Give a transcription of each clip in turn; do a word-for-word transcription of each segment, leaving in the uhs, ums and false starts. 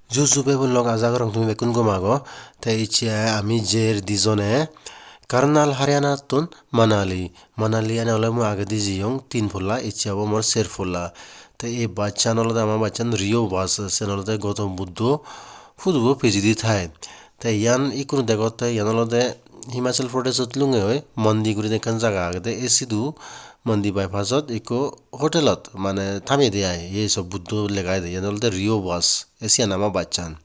Ju ju bebun lok, aja gorong tumi bekkun gom ago. Te icche ami jer dijone Karnal Haryanattun Manali. Manali ene ole mui agedi jeyong tin polla, icche obo mor ser polla. Te ei bus-chan olode ama bus-chan Rio bus, sen olode Gautam Buddho phudubo pijedi thai. Te iyan ikkunu degotte, iyan olode Himachal Pradeshot lungegoi Mandi guri ekkan jaga agede, ei sidu Mandi bypassot ikko hotelot mane thameye de ai, ei sob Buddho lega agede, iyan olode Rio bus, ei siyan ama bus-chan.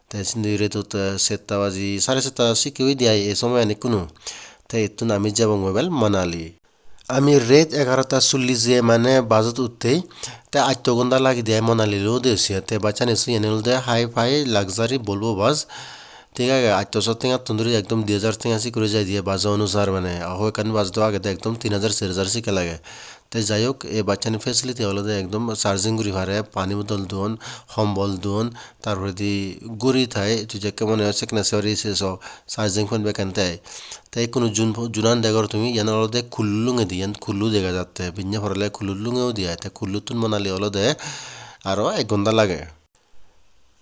Te sindi redot, eh, setta baji, sare setta sikke oide ai ei somoyan ikkunu. Te ittun ami jebongoi bel Manali. Ami ret egarota chollish-e mane bus-ot uttei, te atto gonta lagide ai Manali loi ude siye. Te bus-ani siyen olode hi-fi luxury Volvo bus. Thik age, attoso tengattun dhuri ekdom di hajar tenga sikke guri jai de bus-o onusar mane. Hoi ekkan bus do agede ekdom tin hajar, ser hajar sikke lage. Te jai hok, ei bus-ani facility olode ekdom charging guri pare, pani bodol duon, hombol duon, tar poredi guri thai, tui jekke mone hoi sekkene se pari se so charging point bekkani thai. Te ikkunu jun, junan degor tumi, iyan olode Kullu lungedi, iyan Kullu dega jatte, binne porele Kullu lunge udi ai, te Kulluttun Manali olode aro ek gonta lage.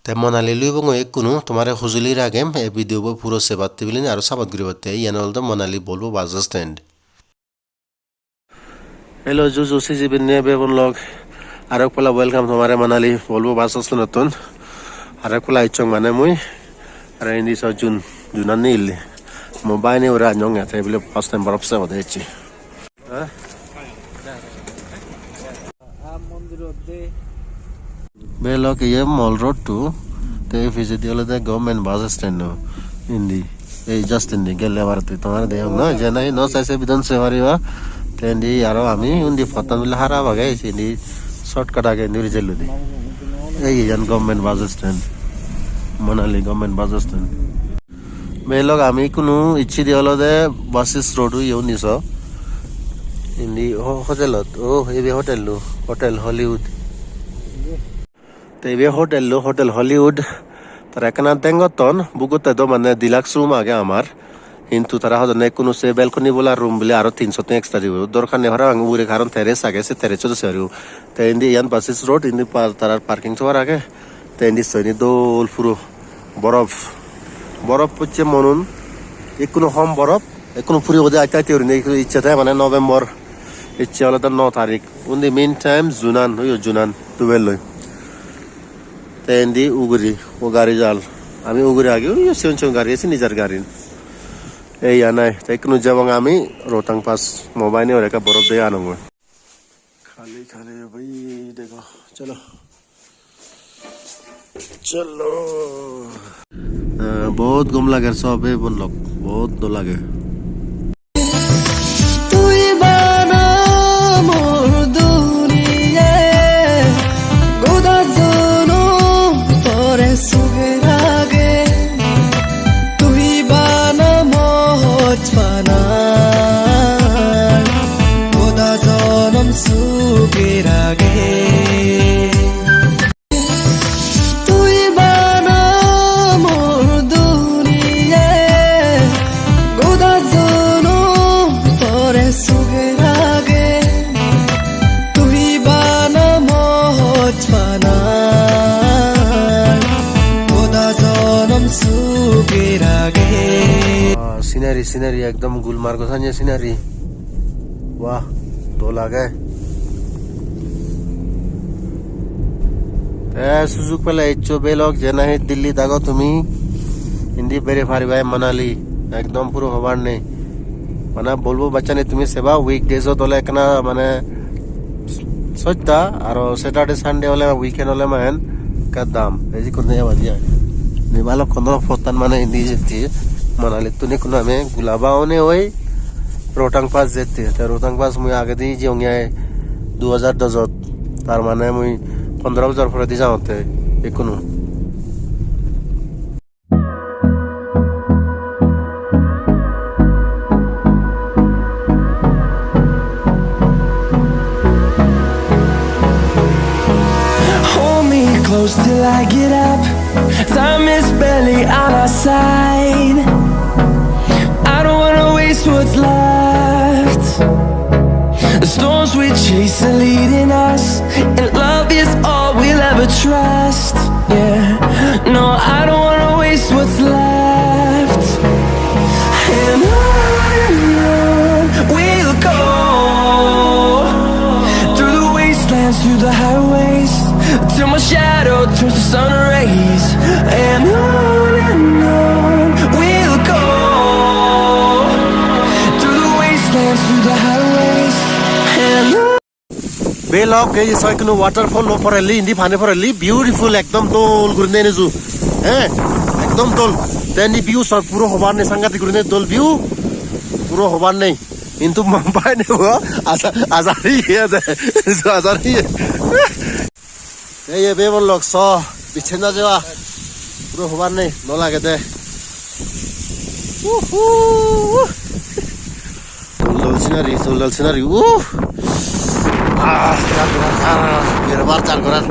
Te Manali lubongoi ikkunu, tomare hujuli ragem, ei video bo puro sebatte bilin aro support guribatte, iyan olode Manali Volvo bus stand. Hello, ju ju, siji binne bebun lok. Aro ek pala welcome tomare Manali Volvo bus stand-ottun. Aro ek pala icchong mane mui. Aro indi so jun, junan nil. Mo baini ore anyong ete bile first time borof se ode ecchi. Ha? Be lok, iye Mall Road to, te ei pijedi olode government bus stand o indi, ei just indi gelle barette tomare degong no, je nahi no sai se bidon se pariba. Te indi aro ami undi pottan bile harap age, indi shortcut age indi guri jelloi de. Ei iyan government bus stand, Manali government bus stand. Bhei lok, ami ikkunu icchedi olode Basis Road oye undi so. Indi ho-, hotelot, oh, ibe hotel lo, Hotel Hollywood. Te ibe hotel lo, Hotel Hollywood. Tara ekkana deng gotton, book gotte do mane deluxe room age amar. Hintu tara hodonne ikkunu se balcony bola room bile aro tinso tenga extra dibo. Dorkar nei parapang, ugure karon terrace age, se terrace-ot se paribo. Te indi iyan Basis Road, indi pa-, tarar parking tower age. Te indi siyeni dol puro borof. Borof pocche monun, ikkunu hom borof, ikkunu puri obode aste aste gurinei, ikku icche te mane November, icche olode no tarik. Undi meantime Junan, oyo Junan, tubelloi. Te indi uguri, o gari jal. Ami uguri agi, oyo sigon sigon gari, sini jar gari. Ei anai, te ikkunu jebong ami Rohtang Pass, mo baini ore ekka borof dege anongoi. Khali khali bhai dekho. Chalo. Chalo. Ah, bahut gom lager sob, bhei bon lok. Bahut dol lager. Tui bana mor duniya, goda jonom tore suge rage. Tui bana moj bana, goda jonom suge rage. Tui bana mor duniya, goda jonom tore suge rage. Tui bana moj bana, goda jonom suge rage. Ah, scenery, scenery, ekdom Gulmargo sanye scenery. Wah, dol age. Te sujug pele eccho bhei lok, je nahi Delhi dago tumi, indi bere pariba ei Manali, ekdom puro hobar nei. Mane Volvo bus ani tumi seba, weekdays ot ole ekkana mane sosta, aro Saturday, Sunday ole, weekend ole mane ekka dam. Ei jikkun dege badi ai. Ni balokkun do pottan mane indi jetti Manali tun ikkun ami Gulaba one oi Rohtang Pass jetti. Te Rohtang Pass mui agedi jeyonge ai du hajar dojot. Tar mane mui pondro bojor poredi jangotte ikkunu. Hold me close till I get up. Time is barely on our side. I don't wanna waste what's left. The storms we chase are leading us, and love is all we'll ever trust. Yeah, I don't wanna waste what's left. And on and on we'll go, through the wastelands, through the highways, till my shadow turns to sun rays. And on and on we'll go, through the wastelands, through the highways. And on Belok ei soy kono waterfall lo porelli, indi pani porelli, beautiful, ekdom dol gurine enuju. He, ekdom dol. Te indi view soy puro hobar nei, sangadik gurine dol view. Puro hobar nei. Hintu mambai nebo, aja, ajari iye de. Enuju ajari iye. Te iye bebon lok so, bichche na jewa. Puro hobar nei, no lage de. Uhu. Dol dol scenery, dol dol scenery. Uh. Ah, jar gorar, jar. Berbar jar gorar.